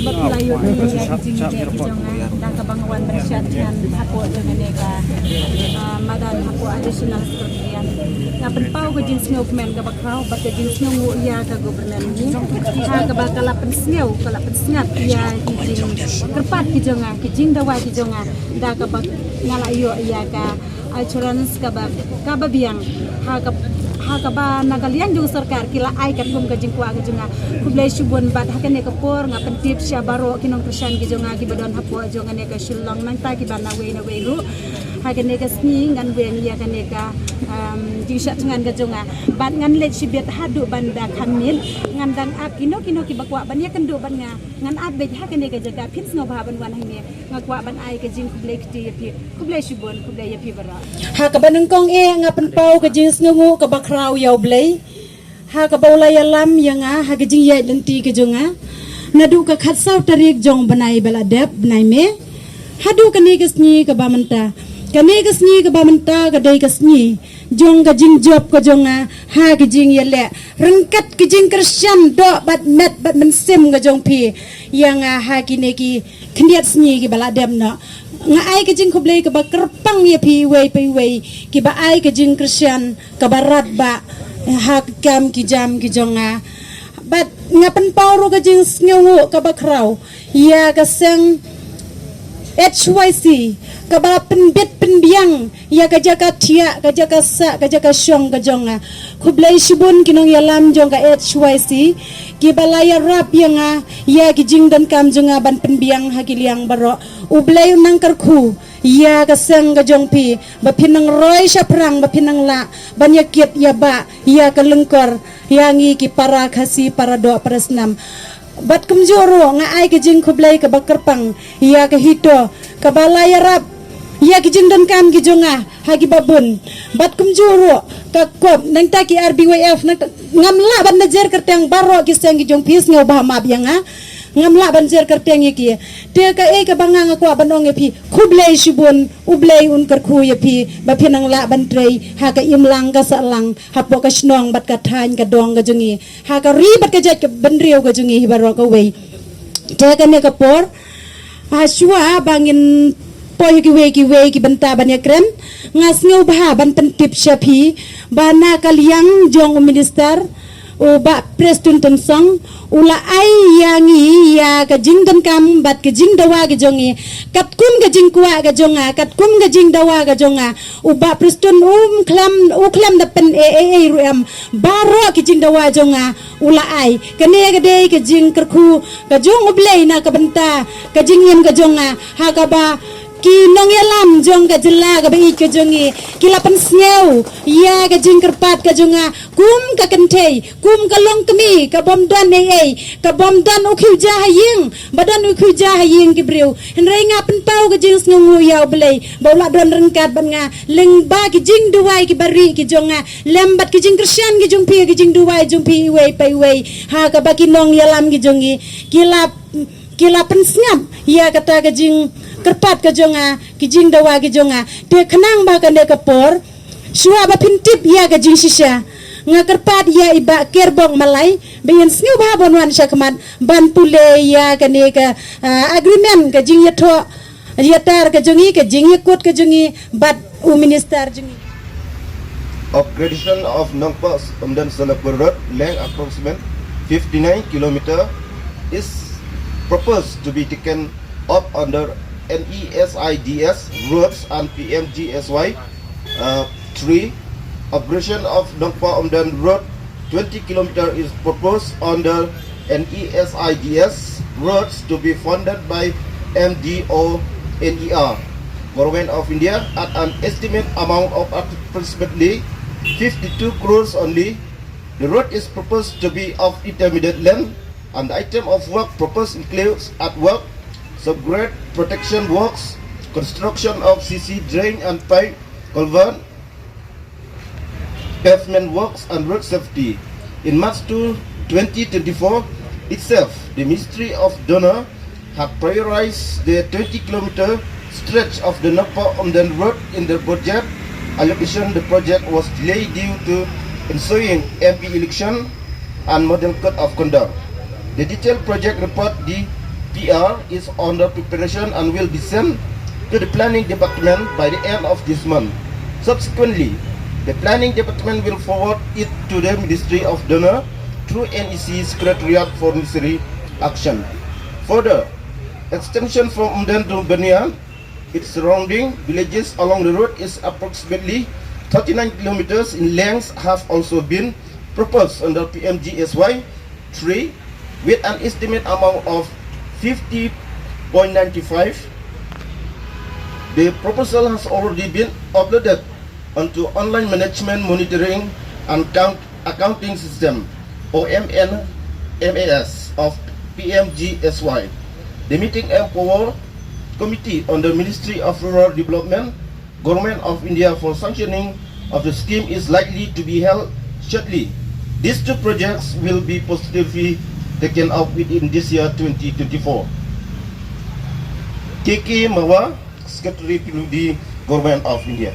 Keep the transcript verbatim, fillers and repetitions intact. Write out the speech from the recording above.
Bad la ïohi ïa ki jingïaleh ki jong nga da kaba nga wan ban shad than hapoh jong kane ka, ah, madan hapoh Additional Secretariat. Nga pynpaw ka jingsngewkmen kaba khraw bad ka jingsngewnguh ïa ka government ni ha kaba ka la pynsngew, ka la pynsngat ïa ki jingkyrpad ki jong nga, ki jingdawa ki jong nga, da kaba nga la ïoh ïa ka assurance kaba, kaba biang ha ka, ha kaba na ka liang jong sorkar ki la ai katkum ka jingkwah ka jong nga. Khublei shibun bad ha kane ka por nga pyntip sha baroh ki nongkyrshan ki jong nga kiba don hapoh jong kane ka Shillong nangta kiba na wei na wei ruh. Ha kane ka sngi ngan weng ïa kane ka, um, jingshah thngan ka jong nga bad ngan leit shibit haduh ban da kham miet. Ngan dang ap kino kino kiba kwah ban ïakynduh bad nga, ngan ap beit ha kane ka jaka. Phin sngewbha ban wan hangne. Nga kwah ban ai ka jingkhublei kti ïa phi. Khublei shibun, khublei ïa phi baroh. Ha kaba nyngkong eh nga pynpaw ka jingsngewnguh kaba khraw ïa U Blei ha kaba u la ïalam ïa nga ha ka jingïaid lynti ka jong nga naduh ka khatsaw tarik jong u bnai ba la dep, bnai May, haduh kane ka sngi kaba mynta. Kane ka sngi kaba mynta ka dei ka sngi jong ka jingjop ka jong nga ha ka jingïaleh ryngkat ka jingkyrshan doh bad met bad mynsiem ka jong phi ïa nga ha kine ki khyndiat sngi kiba la dep noh. Nga ai ka jingkhublei kaba kyrpang ïa phi iwei pa iwei kiba ai ka jingkyrshan kaba radbah ha ki kam ki jam ki jong nga. Bad nga pynpaw ruh ka jingsngewnguh kaba khraw ïa ka seng H Y C kaba pynbit pynbiang ïa ka jaka thiah, ka jaka sah, ka jaka shong ka jong nga. Khublei shibun ki nongïalam jong ka H Y C kiba la ïarap ïa nga ïa ki jingdonkam jong nga ban pynbiang ha ki liang baroh. U Blei un nang kyrkhu ïa ka seng ka jong phi ba phin nang roi shaphrang, ba phin nang lah ban ïakit ïabah ïa ka lyngkor ïa ngi ki para Khasi, para doh para snam. Bad kumjuh ruh nga ai ka jingkhublei kaba kyrpang ïa ka HITO kaba la ïarap ïa ki jingdonkam ki jong nga ha kiba bun. Bad kumjuh ruh ka COP nangta ki R B Y F nangta, ngam lah ban da jer kyrteng baroh ki seng ki jong phi, sngewbha map ïa nga. Ngam lah ban jer kyrteng ïa ki. Te kaei kaba nga nga kwah ban ong ïa phi, khublei shibun, U Blei un kyrkhu ïa phi ba phin nang lah ban trei ha ka imlang ka sahlang hapoh ka shnong bad ka thaiñ ka dong ka jong ngi, ha ka ri bad ka jait ka bynriew ka jong ngi hi baroh kawei. Te kane ka por, ha shuwa ba ngin poi ha kiwei kiwei ki bynta ban ïakren, nga sngewbha ban pyntip sha phi ba na ka liang jong u minister u Bah Prestone Tynsong u la ai ïa ngi ïa ka jingdonkam bad ka jingdawa ka jong ngi. Katkum ka jingkwah ka jong nga, katkum ka jingdawa ka jong nga, u Bah Prestone um khlem, u khlem da pyneh ei ei ruh em. Baroh ki jingdawa jong nga u la ai. Kane ka dei ka jingkyrkhu ka jong U Blei na ka bynta ka jingim ka jong nga, ha kaba ki nongïalam jong ka jylla kaba ïeit ka jong ngi ki la pynsngew ïa ka jingkyrpad ka jong nga kum ka kynthei, kum ka longkmie ka bym don ei ei, ka bym don u khiew ja ha ïing, ba don u khiew ja ha ïing ki briew. Hynrei nga pynpaw ka jingsngewnguh ïa U Blei ba u la don ryngkat bad nga, lyngba ki jingduwai kiba rieh ki jong nga lem bad ki jingkyrshan ki jong phi, ki jingduwai jong phi iwei pa iwei, ha kaba ki nongïalam ki jong ngi ki la, ki la pynsngap ïa kata ka jingkyrpad ka jong nga, ki jingdawa ki jong nga. Te khnang ba kane ka por, shuwa ba phin tip ïa ka jingshisha, nga kyrpad ïa i Bah Kerbong Malai ba in sngewbha ban wan sha khmat ban pule ïa kane ka, ah, agreement, ka jingïathoh ïatar ka jong ngi, ka jingïakut ka jong ngi bad u minister jong ngi. Upgradation of Nongpoh Umden Sonapur Road, length approximate fifty-nine kilometer, is proposed to be taken up under N E S I D S roads and P M G S Y. Uh, three, upgradation of Nongpoh Umden Road twenty kilometer is proposed under N E S I D S roads to be funded by M D O N E R, Government of India, at an estimate amount of approximately fifty-two crores only. The road is proposed to be of intermediate length, and the item of work proposed includes earthwork, subgrade protection works, construction of C C drain and pipe culvert, pavement works and road safety. In March two, twenty twenty-four itself, the Ministry of DoNER had prioritized the twenty kilometer stretch of the Nongpoh Umden Road in their budget allocation. The project was delayed due to ensuing M P election and model code of conduct. The detailed project report, the P R is under preparation and will be sent to the planning department by the end of this month. Subsequently, the planning department will forward it to the Ministry of DoNER through N E C Secretariat for necessary action. Further, extension from Umden to Bania, its surrounding villages along the road is approximately thirty-nine kilometers in length, have also been proposed under P M G S Y three with an estimate amount of fifty point nine five. The proposal has already been uploaded onto Online Management Monitoring and Count Accounting System, O M N M A S, of P M G S Y. The meeting empower committee on the Ministry of Rural Development, Government of India for sanctioning of the scheme is likely to be held shortly. These two projects will be positively taken up within this year twenty twenty-four. K K Mawa, Secretary P W D, Government of India.